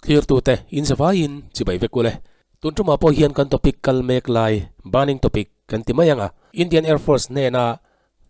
Thlirtute in zavaiin chibai vek ule. Tun tumah pawh hian kan topic kal mek lai, burning topic, kan ti mai ang a. Indian Air Force hnena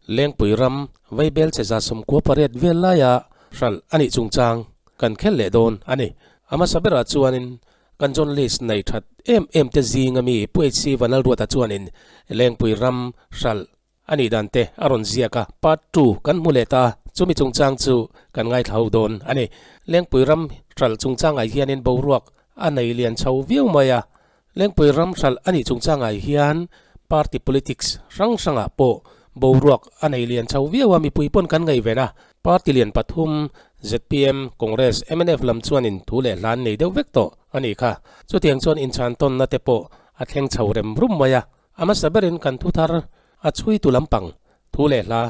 Lengpui ram Vaibel che 98 vel laia hralh a nih chungchang kan khel leh dawn a ni. A hmasa berah chuanin kan journalist nei that em em te zinga mi Pu HC Vanlalruata chuanin Lengpui ram hralh A nih dan te a rawn ziak a, part ii kan hmu leh ta, chumi chungchang chu kan ngaithla ho dawn a ni. Lengpui ram hralh chungchangah hianin boruak a nei lian chho viau mai a, Lengpui ram hralh a nih chungchangah hian party politics hrang hrangah pawh boruak a nei lian chho viau a, mipui pawn kan ngaihven a, party lian pathum zpm, Congress, mnf lam chuanin thu leh hlan nei deuh vek tawh a nih kha. Chutiang chuan inchhantawnna te pawh a thleng chho rem rum mai a. A hmasa berin kan thu thar a chhuitu lampang thu leh hla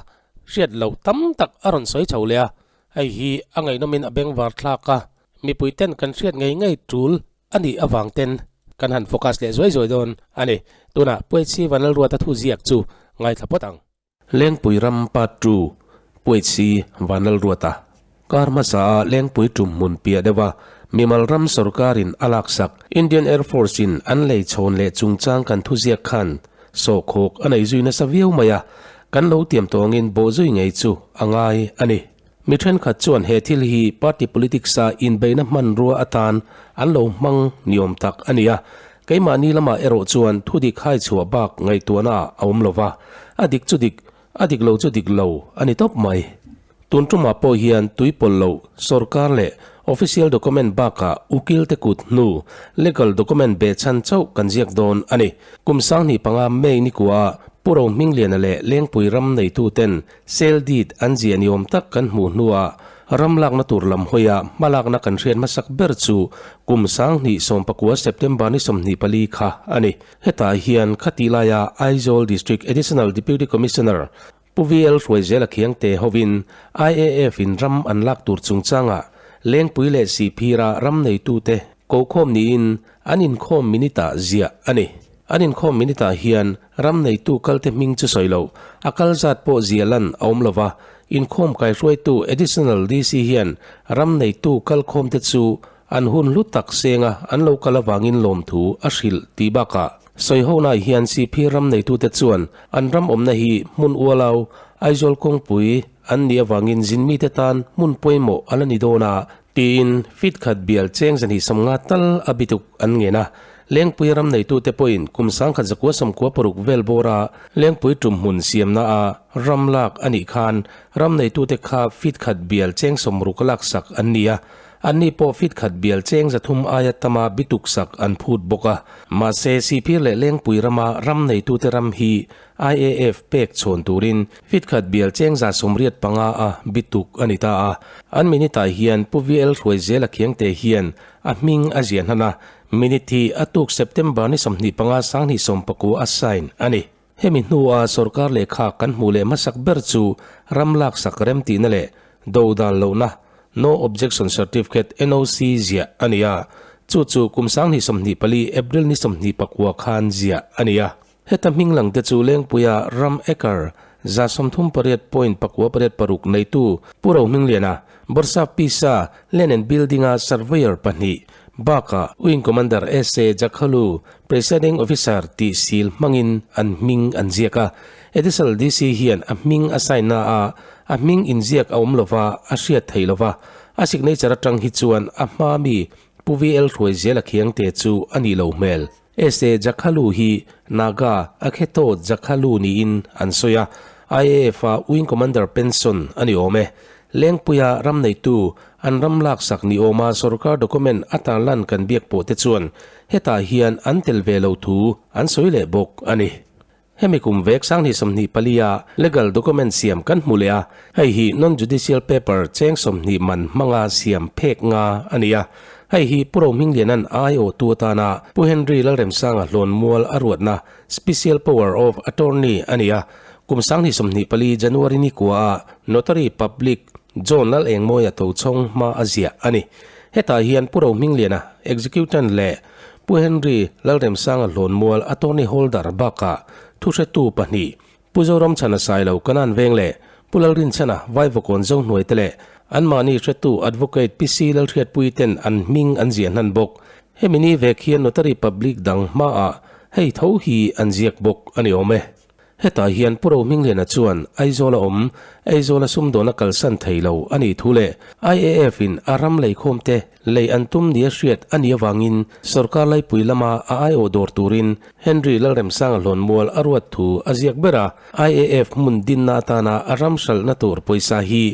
hriat loh tam tak a rawn sawi chho leh a, hei hi a ngaihnawmin a bengvar thlak a, mipui ten kan hriat ngei ngei tul a nih avang ten kan han focus leh zuai zuai dawn a ni. Tunah Puaitsi Vanlalruata thu ziak chu ngaithla phawt ang. Lengpui ram part ii Puaitsi Vanlalruata kar hmasa a Lengpui tum hmun piah deuh a mimal ram sorkarin a laksak Indian Air Force in an lei chhawn leh chungchang kan thuziak khan sawhkhawk a nei zui nasa viau mai a, kan lo tiam tawngin bawhzui ngei chu a ngai a ni. Mi thenkhat chuan he thil hi party politics a inbeihna hmanrua atan an lo hmang niawm tak a ni a, keimahni lamah erawh chuan thudik hai chhuah bak ngaihtuahna ah a awm lo va, a dik chu dik, a dik lo chu dik lo a ni tawp mai. Tun tumah pawh hian tui pawlh loh sorkar leh official document bakah ukil te kut hnu legal document behchhan chauh kan ziak dawn a ni. Kum 2005 May nikuaah Pu Rohmingliana leh Lengpui ram neituten Sale deed an ziah ni awm tak kan hmuh hnuah ram lakna tur lam hawia hmalakna kan hriat hmasak ber chu kum 2019 September ni 24 kha a ni. Hetah hian khati laia Aizawl District Additional Deputy Commissioner Pu VL Hruaizela Khiangte hovin IAF in ram an lak tur chungchangah Lengpui leh Sihphira ram neitute kokhawm niin an inkhawm minute-ah ziah a ni. An inkhawm minute-ah hian ram neitu kalte hming chu sawi loh, a kal zat pawh zia lan a awm lo va, inkhawm kaihruaitu Additional DC hian ram neitu kalkhawmte chu an hun hlu tak senga an lo kal avangin lawmthu a hrilh tih bakah sawihonah hian Sihphir ram neitute chuan an ram awmna hi hmun ualau Aizawl kawngpui an nih avangin zinmite tan hmun pawimawh a la ni dawn a tiin feet khat bial cheng 250 tal a bituk an ngen a. Lengpui ram neitute pawhin kum 1996 vel bawra Lengpui tumhmun siamna a ram lak a nih khan ram neitute kha feet khat bial cheng 60 laksak an ni a, anni pawh feet khat bial cheng 300 aia tama bituk sak an phut bawk a. Mahse, Sihphir leh Lengpui rama ram neitute ram hi IAF pek chhawn turin feet khat bial cheng 85 a bituk a ni ta a. An minute-ah hian Pu VL Hruaizela Khiangte hian a hming a ziah hnan a, Minute hi a tuk September ni 25 2019 a sign a ni. Hemi hnua sorkar lehkha kan hmuh leh hmasak ber chu ram laksak remtihna leh do dan lohna, No Objection Certificate, NOC, ziah a ni a, chu chu kum 2024 April ni 29 khan ziah a ni a. Heta hming lang te chu Lengpuia ram acre 38.986 neitu Pu Rohmingliana, Bawrhsap Pisa, Land and Building-a Surveyor pahnih bakah Wing Commander SA Jakhalu, Presiding Officer tih sil hmangin an hming an ziak a. Additional DC hian a hming a sign na a, a hming inziak a awm lova a hriat theih lova, a signature atang hi chuan a hma mi Pu VL Hruaizela Khiangte chu a nih lo hmel. SA Jakhalu hi Naga Akheto Jakhalu niin an sawi a, IAF-a Wing Commander pension a ni awm e. Lengpuia ram neitu, an ram laksak ni awma sorkar document a tarlan kan biak pawh te chuan hetah hian an tel ve lo thu an sawi leh bawk a ni. Hemi kum vek 2024 a legal document siam kan hmu leh a, hei hi non-judicial paper cheng 20 man hmanga siam phek nga a ni a. Hei hi Pu Rohmingliana'n aiawhtu atana Pu Henry Lalremsanga hlawn mual a ruatna Special Power of Attorney a ni a. Kum 2024 January ni kua a Notary Public John Lalengmawia Tochhawng hma a ziah a ni. Hetah hian Pu Rohmingliana Executant leh Pu Henry Lalremsanga hlawn mual attorney holder bakah thuhretu pahnih, Pu Zoramchhana Sailo Kanan Veng leh Pu Lalrinchhana Vaivakawn Zohnuai te leh Anmahni hretu Advocate PC Lalhriatpuii ten an hming an ziah hnan bawk. Hemi ni vek hian Notary Public dang hmaah hei tho hi an ziak bawk a ni awm e. Hetah hian Pu Rohmingliana chuan Aizawl a awm, Aizawl a sumdawn a kalsan thei lo a nih thu leh IAF in a ram leikhawm te lei an tum nia hriat a nih avangin sorkar laipui lama a aiawh dawr turin Henry Lalremsanga hlawnmual a ruat thu a ziak ber a, IAF hmun dinna atana a ram hralhna tur pawisa hi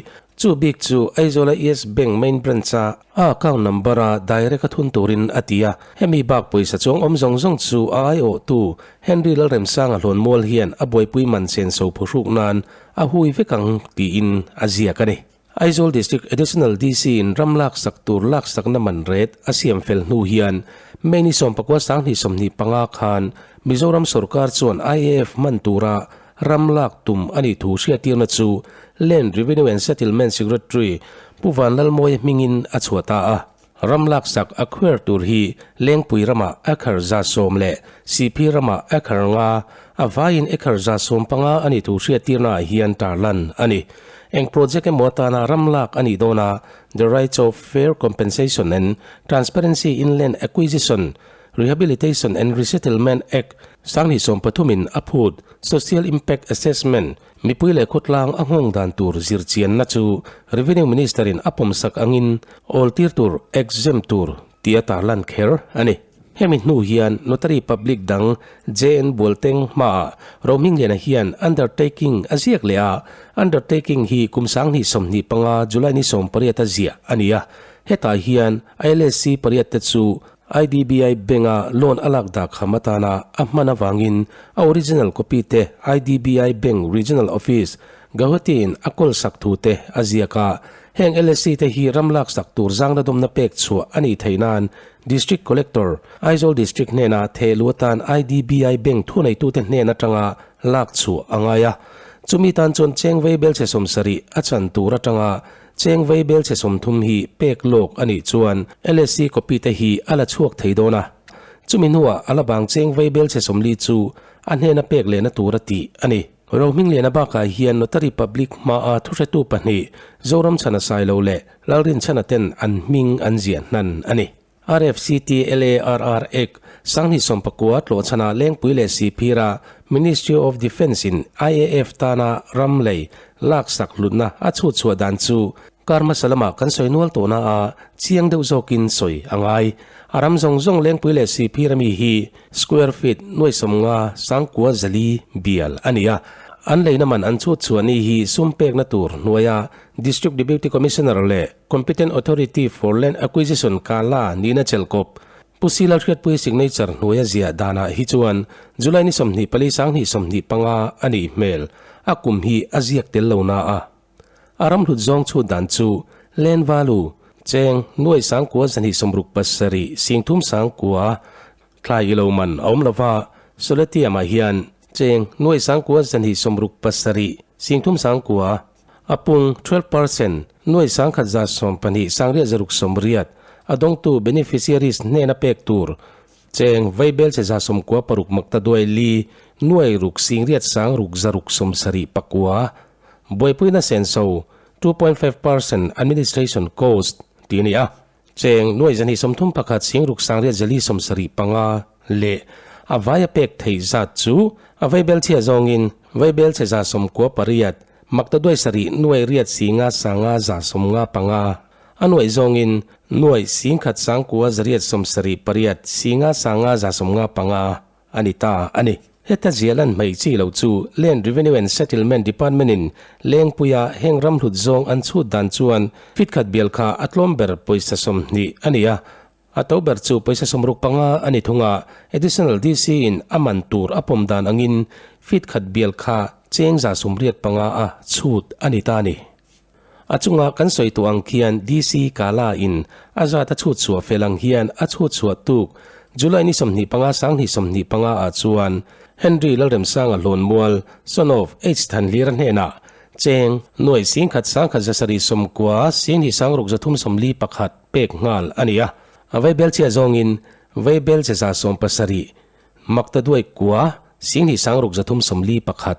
Chu bik chu Aizawla Yes Bank main branch-a a account number-a direct a thun turin a ti a. Hemi bak pawisa chuang awm zawng zawng chu a aiawhtu Henry Lalremsanga hlawnmual hian a buaipui man senso phuhruk nan a hui vek ang tiin a ziak a ni. Aizawl District Additional DC-in ram laksak tur laksakna man ret a siam fel hnu hian May ni sawmpakua sanghnih 25 khan Mizoram sorkar chuan IAF man tura Ram lak tum a nih thu hriattirna chu Land Revenue and Settlement Secretary Pu Vanlalmawia hmingin a chhuah ta a. Ram laksak a khuer tur hi Lengpui ramah acre 110 leh Siphi ramah acre 5, a vaiin acre 115 a nih thu hriattirnaah hian tarlan a ni. Eng project emaw atana ram lak a nih dawnah The Rights of Fair Compensation and Transparency in Land Acquisition Rehabilitation and Resettlement Act 2013 in a phut Social Impact Assessment mipui leh khawtlang a nghawng dan tur zirchianna chu Revenue Minister in a pawmsak angin awl tir tur exempt tur tih a tarlan kher a ni. Hemi hnu hian Notary Public dang JN Bualteng hmaah Rohmingliana hian undertaking a ziak leh a, undertaking hi kum 2025 July ni 18 a ziah a ni a, hetah hian ILSC pariat te chu IDBI Bank-a loan a lak dah kham atana a hman avangin a original copy te IDBI Bank Regional Office, Gauhati-in a kawl sak thu te a ziak a. Heng LSC te hi ram lak sak tur zangna dawmna pek chhuah a nih theih nan District Collector, Aizawl District hnena thehluh atan IDBI Bank thuneitute hnen atanga lak chhuah a ngai a. Chumi tan chuan cheng vei belchhe 70 a chan tur atanga Cheng vei belchhe 30 hi pek lawk a nih chuan LSC copy te hi a la chhuak thei dawn a. Chumi hnuah a la bang cheng vei belchhe 40 chu a hnena pek lehna tur a tih a ni. Rohmingliana bakah hian Notary Public hmaa thuhretu pahnih Zoramchhana Sailo leh Lalrinchhana ten an hming an ziah hnan a ni. RFCTLARR Act 2019 tlawhchhanah Lengpui leh Sihphira Ministry of Defence in IAF tana ram lei laksak hlutna a chhut chhuah dan chu kar hmasa lamah kan sawi nual tawhna a chiang deuh zawkin sawi a ngai. A ram zawng zawng Lengpui leh Sihphira mi hi square feet 50 94 bial a ni a, an leina man an chhut chhuah ni hi sum pekna tur hnuaia District Deputy Commissioner leh Competent Authority for Land Acquisition Kala nihna chelhkawp Pu Sila Hriatpui signature hnuaia ziah danah hi chuan July ni 24 2025 a nih hmel. A kum hi a ziak tel lo na a. A ram hlut zawng chhut dan chu Land Value, cheng, nuai 9 267 singthum 9 thlai ilo man a awm lova, Soletium-ah hian cheng, nuai 9 267 singthum 9. A pung, 12%, nuai 1112 860, a dawngtu beneficiaries hnena pek tur, cheng vaibelchhe 96 makta duai li, nuai ruk singriat sang ruk zaruk 79, buaipuina senso, 2.5% administration cost, tih a ni a. Cheng nuai 231 singruk sangriat 475 leh a vaia pek theih zat chu a vaibelchhia zawngin vaibelchhe 98 makta duai sarih nuai riat singa sanga 155 a nuaih zawngin nuai 10 9 878 singa sanga 155 a ni ta a ni. Heta ziah lan hmaih chi lo chu Land Revenue and Settlement Department-in Lengpuia heng ram hlut zawng an chhut dan chuan fit khat bial kha a tlawm ber pawisa 20 a ni a, a to ber chu pawisa 65 a ni thung a, Additional DC-in a man tur a pawm dan angin fit khat bial kha cheng 85 a chhut a ni ta a ni. A chunga kan sawi tawh ang khian DC Kala in a zat a chhut chhuah fel ang hian a chhut chhuah tuk July ni 25 2025 ah chuan Henry Lalremsanga Hlawnmual, son of H Thanhlira hnenah cheng nuai 10 1 790 singhi sangruk 341 pek nghal a ni a. A vaibelchhia zawngin vaibelchhe 70 makta duai kua singhi sangruk 341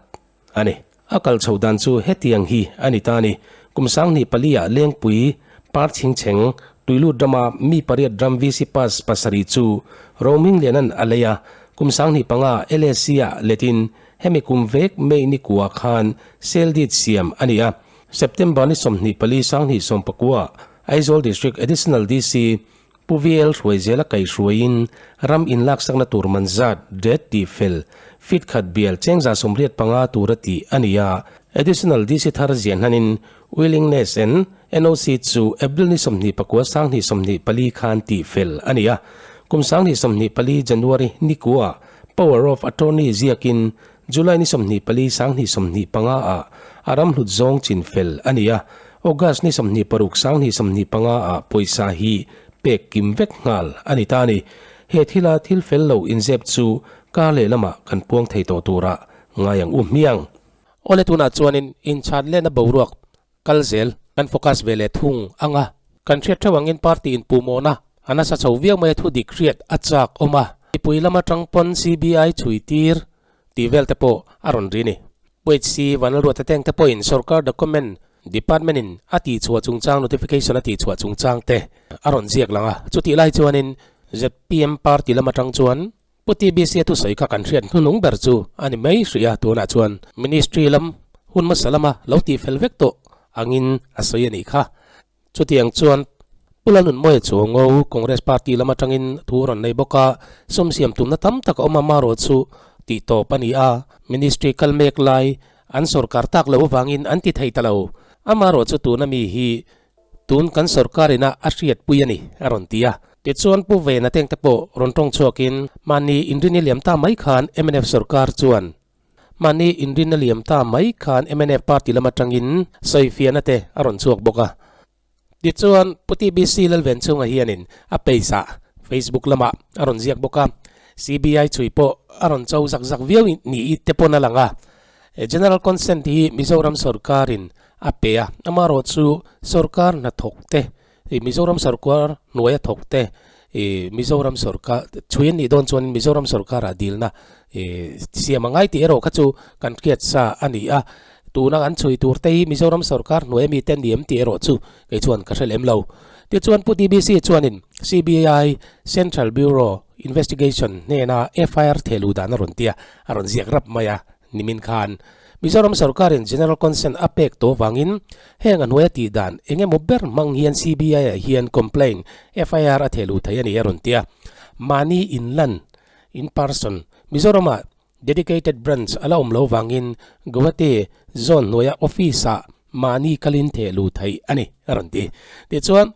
a ni. A kal chho dan chu hetiang hi a ni ta a ni. Kum 2004 ah Lengpui par chhingchheng Tuilut rama mi pariat ram VC Pass pasarih chu Rohmingliana'n a lei a, kum 2005 LAC ah letin hemi kum vek May ni kua khan sale deed siam a ni a. September ni 24 2019 Aizawl District Additional DC Pu VL Hruaizela kaihhruaiin ram inlaksakna tur man zat det tih fel feet khat bial cheng 85 tur a tih a ni a. Additional DC thar ziah hnanin Willingness and NOC chu April ni 29 2024 khan tih fel a ni a. Kum 2024 January ni kua Power of Attorney ziakin July ni 24 2025 ah a ram hlut zawng chin fel a ni a, August ni 26 2025 ah pawisa hi pek kim vek nghal a ni ta a ni. He thila thil fel lo inzep chu kar lehlamah kan puang thei tawh turah ngai ang u hmiang. Awle tunah chuanin inchhan lehna boruak kal zel kan focus ve leh thung ang a. Kan hriat theuh angin party inpuhmawhna a nasa chho viau mai a thu dik hriat a chak awm a. Mipui lama tang pawn CBI chhui tir tih vel te pawh a rawn ri ni. HC Vanlalruata teng te pawhin sorkar document department in a tihchhuah chungchang notification a tihchhuah chungchang te a rawn ziak lang a. Chutih lai chuanin zpm party lama tang chuan Pu TBC a thusawi kha kan hriat hnunung ber chu a ni mai hrih a, tunah chuan Ministry lam hun hmasa lama lo tihfel vek tawh angin a sawi a nih kha. Chutiang chuan Pu Lalnunmawia chu ngo Congress Party lam atangin thu a rawn nei bawk a, sum siam tumna tam tak a awm a, marawh chu tih tawp a ni a, Ministry kal mek lai an sawrkar tak loh avangin an ti thei ta lo. Amarawh chu tuna mi hi Tun kan sorkar ina a hriatpui a ni, a rawn ti a. Tichuan Pu Vena tengte pawh rawn tawng chhuakin mahni inrin i liam ta mai khan mnf sorkar chuan mahni inrin a liam ta mai khan mnf party lam atangin sawifiahna te a rawn chhuak bawk a. Tichuan Pu TBC Lalvenchhunga hianin a page ah Facebook lamah a rawn ziak bawk a, CBI chhui pawh a rawn cho zak zak viau ni i te pawn a lang a. General Consent hi Mizoram sorkarin a pe a, amaherawh chu sorkar hnathawk te, Mizoram sorkar hnuaia thawk te, Mizoram sorkar chhui an nih dawn chuan Mizoram sorkarah dilna siam a ngai tih erawh kha chu kan hriat sa a ni a, tuna an chhui tur te hi Mizoram sorkar hnuaia mite an ni em tih erawh chu kei chuan ka hre lem lo. Tichuan Pu TBC chuanin CBI Central Bureau Investigation hnena FIR thehluh dan a rawn ti a, a rawn ziak rap mai a. Nimin khan Mizoram sorkarin General Consent a pek tawh vangin heng a hnuaia tih dan eng emaw ber hmang hian CBI-ah hian complaint, FIR, a thehluh thei a ni a rawn ti a. Mahni inlan, in person, Mizoramah dedicated branch a la awm lo vangin Guwahati zone hnuaia office-ah mahni kalin thehluh theih a ni a rawn ti. Tichuan,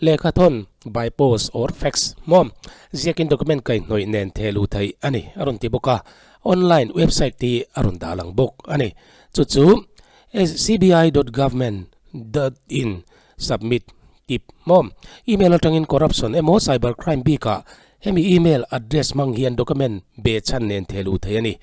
lehkha thawn by post or fax hmawm ziakin document kaihhnawih nen thehluh theih a ni a rawn ti bawk a. Online website te hi a rawn dah lang bawk a ni. Chu chu cbi dot government dot in submit tip maw? Email atangin corruption emaw cyber crime bikah hemi email address hmang hian document be chhan nen thehluh thei a ni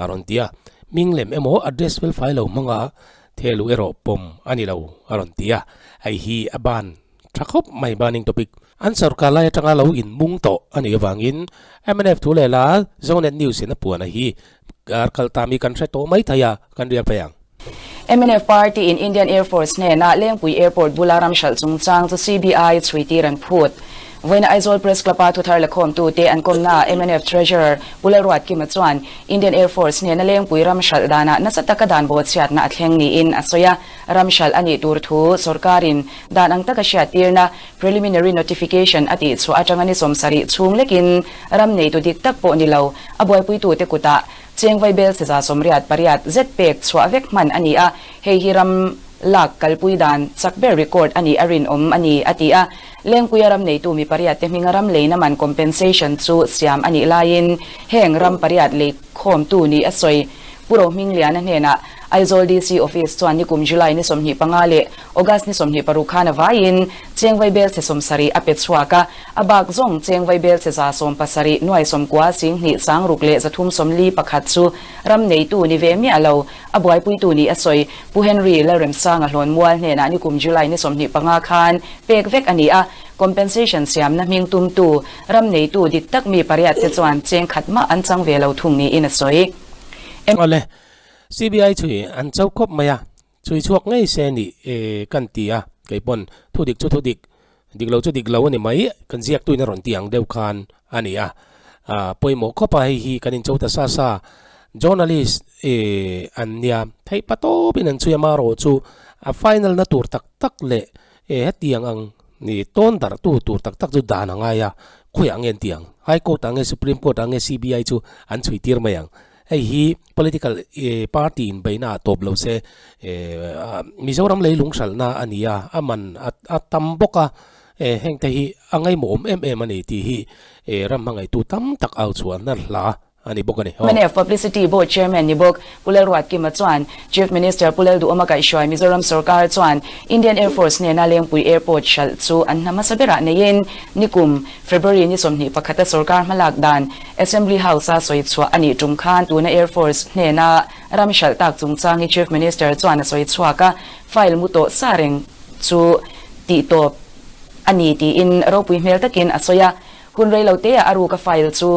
a rawn ti a. Hming lem emaw address fel fai lo hmanga thehluh erawh pawm a ni lo a rawn ti a. Hei hi a ban tha khawp mai burning topic. An sorkar lai atanga lo inmung tawh a nih avangin mnf thu leh la Zonet News in a puan a hi kar kal ta mi kan hre tawh mai thei a, kan riak phei ang. Mnf party in Indian Air Force hnena Lengpui Airport bula ram hralh chungchang chu CBI chhui tir an phut. Vawiina Aizawl Press Club-a thuthar lakhawmtute an kawmnaah mnf Treasurer Pu Lalruatkima chuan Indian Air Force hnena Lengpui ram hralh danah nasa taka dan bawhchhiatna a thleng niin a sawi a. Ram hralh a nih tur thu sorkarin dan ang taka hriattirna Preliminary Notification a tih chhuah atanga ni 70 chhung lekin ram neitu dik tak pawh ni lo, a buaipuitute kutah cheng vaibel chhe 88 zet pek chhuah vek hman a ni a, hei hi ram lak kalpui dan chak ber record a nih a rinawm a ni, a ti a. Lengpuia ram neitu mi pariat te hminga ram leina man compensation chu siam a nih laiin heng ram pariat lei khawmtu nih a sawi. Pu Rohmingliana hnenah Aizawl DC Office chuan nikum July ni 25 leh August ni 26 khan a vaiin cheng vaibel chhe 70 a pe chhuak a, a bak zawng cheng vaibel chhe 17 nuai 90 singhnih sangruk leh 341 chu ram neitu ni ve miah lo a buaipuitu nih a sawi. Pu Henry Lalremsanga Hlawnmual hnenah nikum July ni 25 khan pek vek a ni a, compensation siamna hming tumtu ram neitu dik tak mi pariat te chuan cheng khat mah an chang ve lo thung niin a sawi. Awle, CBI chhui an cho khawp mai a. Chhui chhuak ngei se ni e kan ti a, kei pawn thu dik chu thu dik, dik lo chu dik lo a ni mai, kan ziak tuin a rawn ti ang deuh khan a ni a. Pawimawh khawp a hei hi kan incho ta sa sa. Journalist e an nia, theih pa tawpin an chhui a marawh chu a final na tur tak tak leh e hetiang ang ni tawn darh tu tur tak tak chu dan a ngai a, khawiah nge an ti ang? High Court ah nge Supreme Court ah nge CBI chu an chhui tir mai ang. Hei hi political party in beihna ah tawp lo se Mizoram leilung hralhna a ni a, a man a tam bawk a, heng te hi a ngaihmawh awm em em a ni tih hi ram hmangaihtu tam tak au chhuahna hla a ni bawk a ni. Mnf Publicity Board Chairman ni bawk Pu Lalruatkima chuan Chief Minister Pu Lalduhawma kaihhruai Mizoram sorkar chuan Indian Air Force hnena Lengpui Airport hralh chu an hna hmasa berah neiin nikum February ni 21 a sorkar hmalak dan Assembly House-a sawi chhuah a nih tum khan tuna Air Force hnena ram hralh tak chungchang hi Chief Minister chuan a sawi chhuak a, file mu tawh sa reng chu tih tawp a ni tiin ropui hmel takin a sawi a. Hun rei lo teah a ruka file chu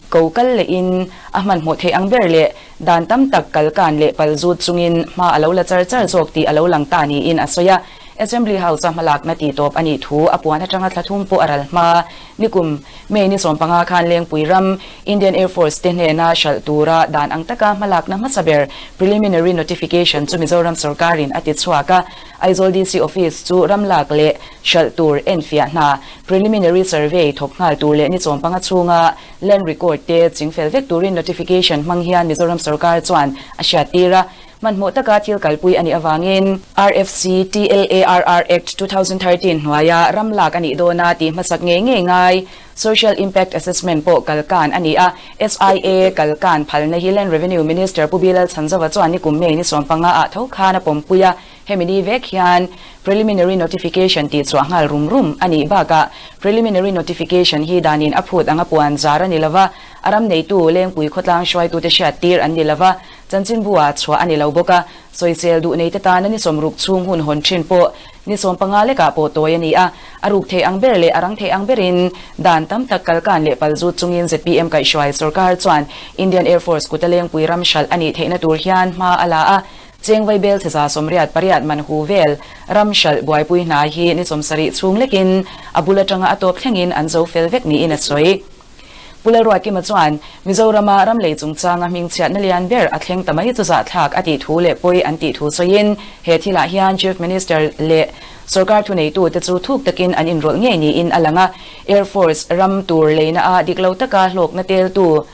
ko kal lehin a hmanhmawh theih ang ber leh dan tam tak kal kan leh pal zut chungin hma a lo la char char zawk tih a lo lang ta niin a sawi a. Assembly House-a hmalakna tih tawp a nih thu a puan atanga thla thum pawh a ral hma. Nikum May ni 15 khan Lengpui ram Indian Air Force te hnena hralh tura dan ang taka hmalakna hmasa ber Preliminary Notification chu Mizoram sorkarin a ti chhuak a. Aizawl DC Office chu ram lak leh hralh tur enfiah hna Preliminary Survey thawk nghal tur leh ni 15 chhunga Land Record te chingfel vek turin Notification hmang hian Mizoram sorkar chuan a hriattir a. Hmanhmawh taka thil kalpui a nih avangin RFC TLARR Act 2013 hnuaia ram lak a nih dawna tih hmasak ngei ngei ngai Social Impact Assessment pawh kalkan a ni a. SIA kalkan phalna hi Land Revenue Minister Pu Bilal Chhanzova chuan nikum May ni 15 ah tho khan a pawmpui a. Hemi ni vek hian Preliminary Notification tih chhuah nghal rum rum a nih bakah Preliminary Notification hi danin a phut anga puan zar a ni lova, a ram neitu Lengpui khawtlang hruaitute hriattir an ni lova, Chanchinbu ah chhuah a ni lo bawk a, sawisel duh neite tana ni 60 chhung hun hawn thin pawh ni 15 lekah pawh tawi a ni a, a ruk thei ang ber leh a rang thei ang berin dan tam tak kalkan leh pal zut chungin zpm kaihhruai sorkar chuan Indian Air Force kuta Lengpui ram hralh a nih theihna tur hian hma a la a, Chengvai bel chhe 88 man hu vel ram hralh buaipui hna hi ni 70 chhung lekin a bul atanga a tawp thlengin an zo fel vek niin a sawi. Pu Lalruatkima chuan, Mizorama ram lei chungchanga hmingchhiatna lian ber a thleng ta mai chu zahthlak a tih thu leh pawi an tih thu sawiin, he thilah hian Chief Minister leh sorkar thuneitute chu thuk takin an inrawlh ngei niin a lang a, Air Force ram tur leina ah dik lo taka hlawkna teltu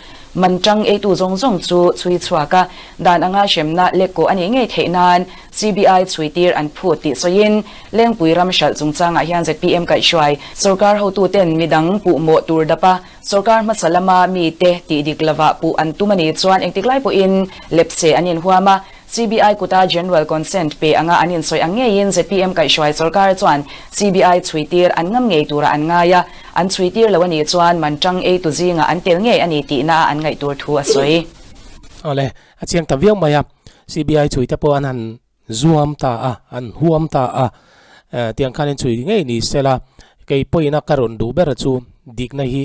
man tang eitu zawng zawng chu chhui chhuak a, dan anga hremna lekkawh a nih ngei theih nan CBI chhuitir an phut tih sawiin, Lengpui ram hralh chungchangah hian zpm kaihhruai sorkar hotuten midang puhmawh tur dap a, sorkar hmasa lama mite tih dik lovah puh an tum a nih chuan engtik lai pawhin lepse an inhuam a, CBI kuta General Consent pe anga an insawi ang ngeiin zpm kaihhruai sorkar chuan CBI chhuitir an ngam ngei turah an ngai a, an chhuitir lo a nih chuan man tang eitu zingah an tel ngei a ni tihna a an ngaih tur thu a sawi. Awle, a chiang ta viau mai a, CBI chhuite pawh an han Zuam ta a, an huam ta a, tiang khanin chhui ngei ni sela, kei pawhin a ka rawn duh ber chu dikna hi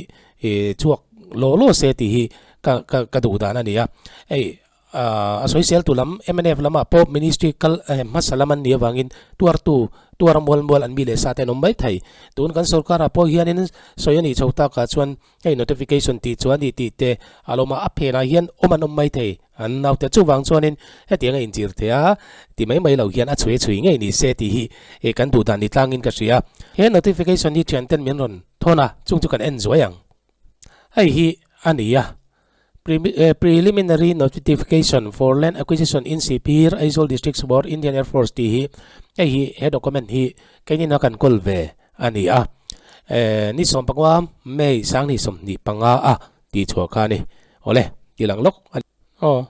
chhuak law law se tih hi ka ka ka duh dan a ni a. Hei a sawisel tu lam mnf lamah pawh ministry kal hmasa lam an nih avangin tuartu tuar mual mual an mi leh sa te an awm mai thei. Tun kan sorkarah pawh hianin sawi a nih chho takah chuan Hei notification tih chuan i tih te a lawm a, a phenah hian awm an awm mai thei an naute chuvang chuanin hetiang a inchir thei a ti mai mai lo hian a chhui chhui ngei ni se tih hi eh kan duh dan ni tlangin ka hria. He notification hi thian ten min rawn thawn a, chung chu kan en zuai ang. Hei hi a ni a, Preliminary Notification for Land Acquisition in Sihphir, Aizawl District Board, Indian Air Force tih hi hei hi he document hi keinin a kan kawl ve a ni a, ni 15 May 2025 a tih chhuah kha a ni. Awle, tih lang lawk a ni. Aw,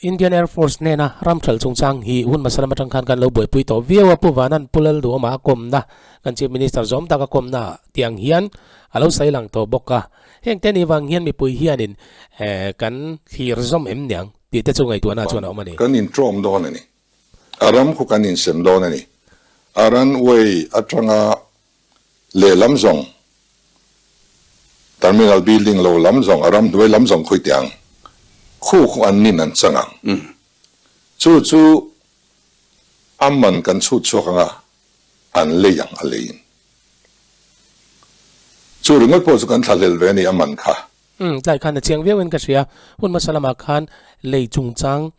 Indian Air Force hnena ram hralh chungchang hi hun hmasa lam atang khan kan lo buaipui tawh viau a, Pu Vanan Pu Lalduhawma a kawmna, kan Chief Minister zawm tak a kawmna tih ang hian a lo sawi lang tawh bawk a. Heng te ni vang hian mipui hianin kan thlir zawm em niang tih te chu ngaihtuahna chuan a awm a ni. Kan intrawm dawn a ni. A ram khu kan insem dawn a ni. A runway atanga lehlam zawng, terminal building lo lam zawng, a ram hnuai lam zawng khawi teh ang, khu khu an nin an chang ang. Chu chu a man kan chhut chhuak anga an lei ang a leiin. Chu ringawt pawh chu kan thlahlel ve a ni a man kha. Umm tlai khan a chiang viau in ka hria. Hun hmasa lamah khan lei chungchang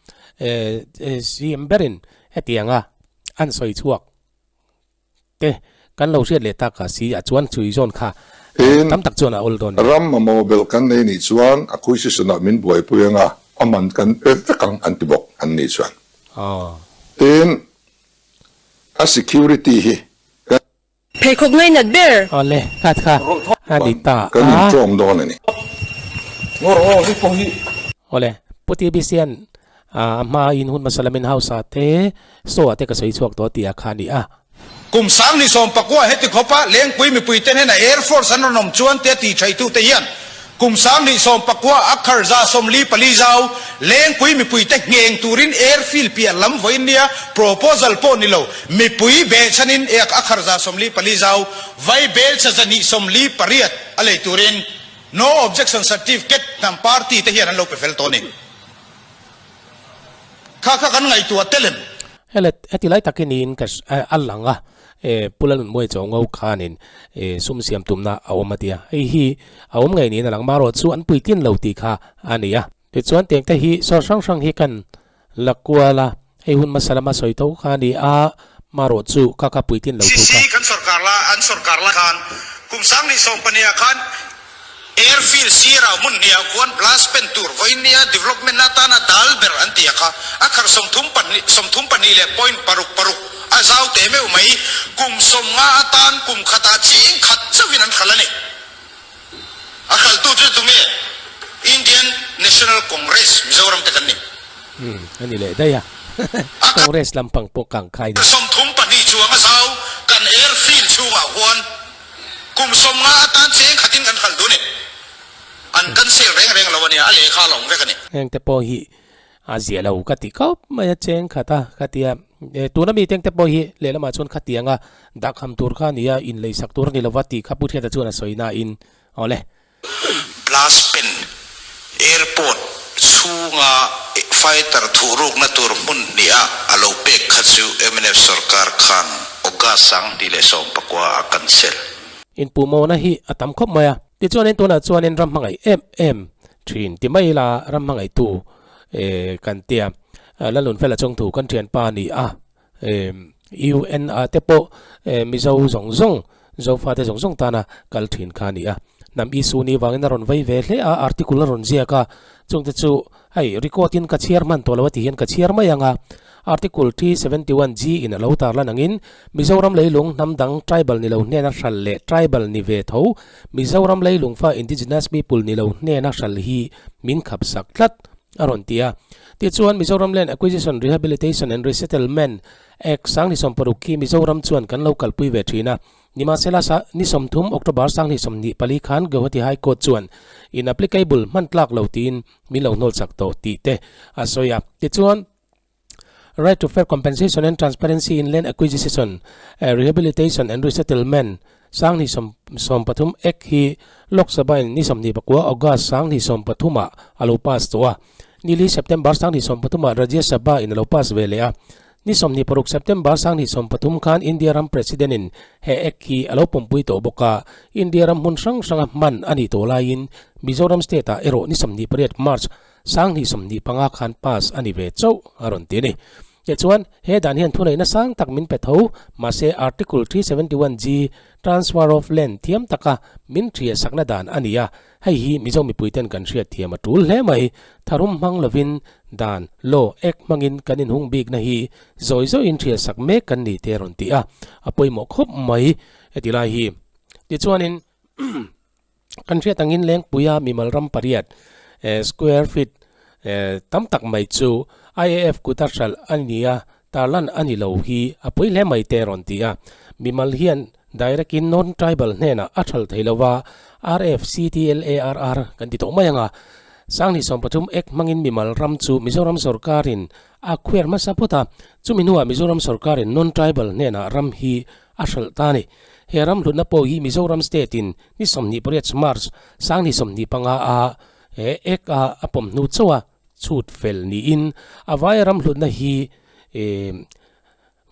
CM berin hetianga an sawi chhuak te kan lo hriat leh tak a si a chuan chui zawn kha Tin, tam tak chuan a awl dawn. Ram mamawh belh kan nei nih chuan acquisition ah min buaipui anga a man kan pe vek ang an ti bawk an nih chuan. Tin, a security hi kan. Pheikhawk ngainat ber. Awle, khat kha a ni ta Kan a. inṭawm dawn a ni. Awle, Pu TBC an a hmain hun hmasa lamin House ah te Saw ah te ka sawi chhuak tawh tih ah kha a ni a. Kum 2019 heti khawpa Lengpui mipuite hnena Air Force an rawn awm chuan tia ti thaitute hian kum 2019 a kharza 44 zau Lengpui mipuite ngheng turin airfield piah lam vawiin nia proposal pawh ni lo mipui behchhanin a kharza 44 zau vai belchhe 148 a lei turin No Objection Certificate hnam party te hian an lo pe fel tawh a ni. Kha kha kan ngaihtuah tel em? Hele, heti lai takin niin ka a lang a, Pu Lalnunmuai Chawngo khanin sum siam tumna a awm a ti a, hei hi a awm ngei niin a lang, marawh chu an puitlin lo tih kha a ni a. Tichuan tengte hi sawr hrang hrang hi kan la kual a, hei hun hmasa lama sawi tho kha a ni a, marawh chu kha kha puitlin lo thu kha. CC kan sorkar la, an sorkar la khan kum 2012 ah khan Airfield sirah hmun hniah khuan blast pen tur vawinia development atana dal ber an ti a kha, a khar 32 32 leh point paruk paruk a zau teh meuh mai, kum 50 atan kum khatah ching khat chauhin an hralh a ni. A hralhtu chu tunge? Indian National Congress Mizoram te kan ni. Umm a ni leh daih a, Congress lampang pawh kang khai ni. 32 chuang a zau kan airfield chhungah huan Kum 50 atan cheng khatin kan khalh dun e. An cancel reng reng lo a nia, a lehkha a la awm vek a ni. Heng te pawh hi a zia lo ka ti khawp mai a, cheng khat a ka ti a. Tuna mi teng te pawh hi lehlamah chuan khatiang a dahkham tur kha a ni a, inleisak tur a ni lova tih kha Pu Hriata chuan a sawi nain awle. Blast pen Airport chhunga fighter thuhrukna tur hmun hniha a lo pek kha chu mnf sorkar khan August 2019 a cancel. Inpuhmawhna hi a tam khawp mai a, tichuanin tunah chuanin ram hmangaih em em thin ti mai ila ram hmangaihtu kan tia Lalnunfela chawngthu kan thianpa a ni a. UN ah te pawh Mizo zawng zawng, Zofa te zawng zawng tana kal thin kha a ni a. Hnam issue ni vangin a rawn vei ve hle a, article a rawn ziak a, chungte chu hei record in ka chhiar hman tawh lo a ti hian ka chhiar mai ang a. Article 371 G in a lo tarlan angin Mizoram leilung hnam dang tribal ni lo hnena hral leh tribal ni ve tho Mizoram leilung fa indigenous people ni lo hnena hral hi min khapsak tlat a rawn ti a. Tichuan, Mizoram Land Acquisition, Rehabilitation and Resettlement Act 2006 khi Mizoram chuan kan lo kalpui ve thin a. Nimahsela, ni 30 October 2024 khan Guwahati High Court chuan inapplicable hman tlak lo tiin min lo hnawlchak tawh tih te a sawi a. Tichuan, Right to Fair Compensation and Transparency in Land Acquisition, Rehabilitation and Resettlement 2013 Act hi Lok Sabha in ni 29 August 2013 ah a lo pass tawh a. Nili September 2013 ah Rajya Sabha in a lo pass ve leh a. Ni 26 September 2013 khan India ram President in he Act hi a lo pawmpui tawh bawk a. India ram hmun hrang hranga hman a nih tawh laiin Mizoram state ah erawh ni 28 March 2025 khan pass a ni ve chauh a rawn ti a ni. Tichuan, he dan hian thuneihna sang tak min pe tho, mahse Article 371G, Transfer of Land, thiam taka min hria sakna dan a ni a, hei hi Mizo mipuiten kan hriat thiam a tul hle mai. Tharum hmang lovin dan, law, Act hmangin kan inhung bikna hi zawi zawiin hria sak mek kan ni te a rawn ti a, a pawimawh khawp mai heti lai hi. Tichuanin. Kan hriat angin Lengpuia mimal ram pariat square feet tam tak mai chu IAF kuta hralh a ni a, tarlan a ni lo hi a pawi hle mai te a rawn ti a. Mimal hian direct in non-tribal hnenah a hralh thei lo va, RFCTLARR kan ti tawh mai ang a. 2013 Act hmangin mimal ram chu Mizoram sorkarin a khuer hmasa phawt a, chumi hnuah Mizoram sorkarin non-tribal hnenah ram hi a hralh ta a ni. He ram hlutna pawh hi Mizoram State in ni 28 March 2025 a he Act a a pawm hnu chauh a. chhut fel niin a vaia ram hlutna hi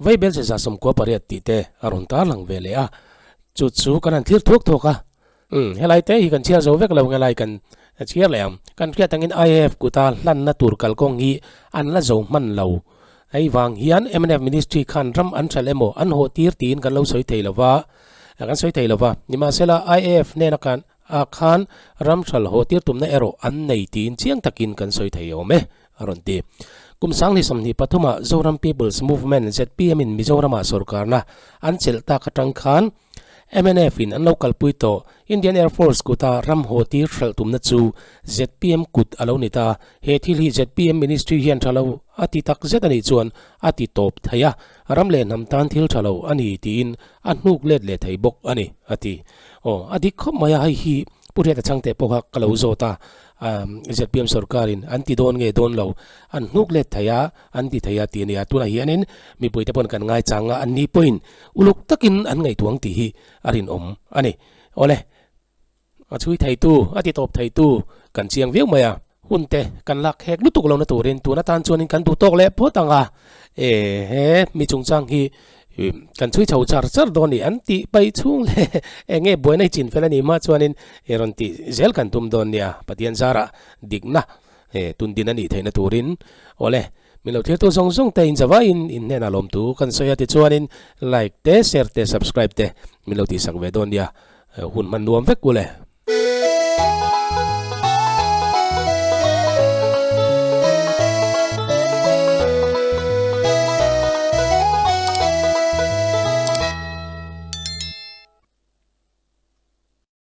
Vaibel che 98 tih te a rawn tarlang ve leh a, chu chu kan han thlir thuak thuak a. Umm, helai te hi kan chhiar zo vek lo nge lai kan chhiar leh ang. Kan hriat angin IAF kuta hlanna tur kalkawng hi an la zo hman lo. Hei vang hian mnf Ministry khan ram an hralh emaw an hawh tir tiin kan lo sawi thei lo va, kan sawi thei lo va. Nimahsela IAF hnena khan ah khan ram hralh hawh tir tumna erawh an nei tiin chiang takin kan sawi thei awm e, a rawn ti. Kum 2023 ah Zoram People's Movement, zpm, in Mizoramah sorkarna an chelh tak atang khan mnf in an lo kalpui tawh. Indian Air Force kuta ram haw tir hralh tumna chu zpm kut a lo ni ta. He thil hi zpm ministry hian tha lo a ti tak zet a nih chuan a ti tawp thei a, ram leh hnam tan thil tha lo a ni tiin a hnuk let leh thei bawk a ni, a ti. Aw, a dik khawp mai a, hei hi Pu Hriata Chhangte pawh kha ka lo zawt a, zpm sorkarin an ti dawn nge dawn lo, an hnuk let thei a, an ti thei a tih a ni a. Tunah hianin mipuite pawhin kan ngaichang a, an ni pawhin uluk takin an ngaihtuah ang tih hi a rinawm a ni. Awle, a chhui theitu, a ti tawp theitu kan chiang viau mai a. Hun te kan lak hek lutuk lohna turin tun atan chuanin kan duh tawk leh phawt ang a, e he mi chungchang hi kan chhui chho char char dawn ni an tih paih chhung leh eng nge buaina hi chin fel a nih hma chuanin e rawn tih zel kan tum dawn nia Pathian zarah dikna e tun din a nih theihna turin awle min lo thirtu zawng zawng te in zavaiin in hnenah lawmtu kan sawi a tichuanin like te share te subscribe te min lo tihsak ve dawn nia hun hman nuam vek u le.